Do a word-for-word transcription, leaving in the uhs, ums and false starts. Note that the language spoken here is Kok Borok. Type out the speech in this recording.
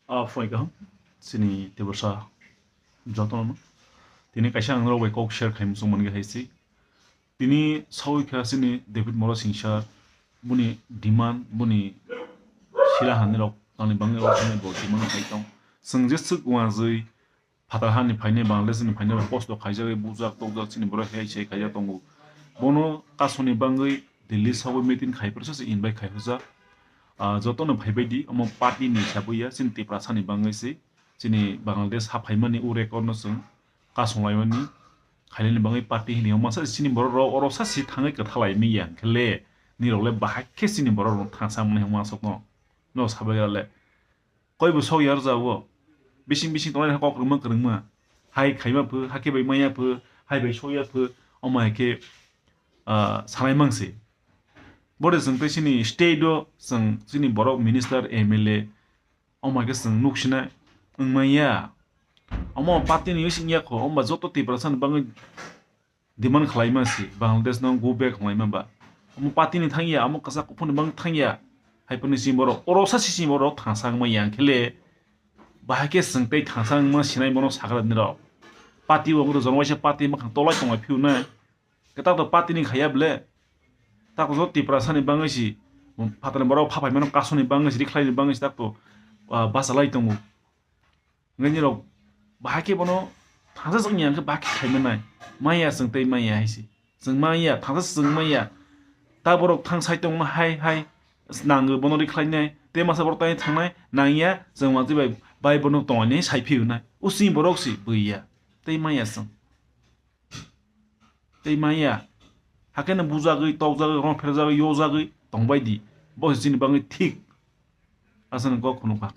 Ah, phai kaham. Chini Tiprasa jotono. Tini kaisa ang norok bai kok share khaimung chong mani hai si. Tini sawi kha chini David Mora Singsa buni demand, buni sila hani rok, ani bangwi rok ani bo demand khai tong. Chwng je swk wajwi phatar hani phainai, Bangladesh ni phainai, posto khaijagwi bujak tokjak chini borok hai se khaijak tongo. Bono kasoni bangwi Delhi sawi meeting khai phuru se invite khai phuru jak. Ah, jotono phaibai di, omo party ni hisab ya, chini Tiprasa ni bangwi se, chini Bangladesh ha phaimani o record no chwng kasong laimani, khailani bangwi party hini omo sa chini borok rok, oro sa si thangwi kwtha lai manya, khe le ni rok le bahai khe chini borok rok thangsa mani hwnma sok no, no sabai le. Koi bo sok yar jao. Bising bising tongnai kok rwma kwrwngma. Hai khaima pho, hakhe bai maya pho, hai bai sokya pho, omo hai khe, ah, sanai mang se. Bore chwng tei chini state o chwng chini borok minister, M L A, omo hai khe chwng nuk sinai wng manya. Omo party ni wngya kho, omo joto Tiprasa ni bagwi demand khlaima si, Bangladesh no go back khlaima ba. Omo party ni thangya, omo kwchak kuphur ni bang thangya. Hai phano si borok, oro sa si si borok thangsa wngma yang khe le, bahai khe chwng tei thangsa wngma sinai bono sakra ni rok. Party bo wngkhe jono waisa party makhang tolai tonglai phiu nai. Kwtak to party ni khaya ble. Tak to Tiprasa ni bangwi si, phatar ni borok pha phaimano kasoni bangwi si, rikhlai ni bangwi si tak to, ah, bachalai tongo. Hwnkhe nirok bahai khe bono thangsa chwng ya hwnkhe bahai khe khaima nai. Maya chwng tei maya hai se. Chwng maya, thangsa chwng maya. Ta borok thang sai tongma hai hai nango bono ri khlainai. Tei masa borok tai thangnai nangya chwng manti bai, bai bono tongnai sai phiu nai. O chini borok se bui ya. Tei maya chwng. Tei maya. Hakhe no bujagwi, tokjagwi, rong pherjagwi, yojagwi tongbai di. Bo se chini bagwi thik. Aswk no kok phunukha.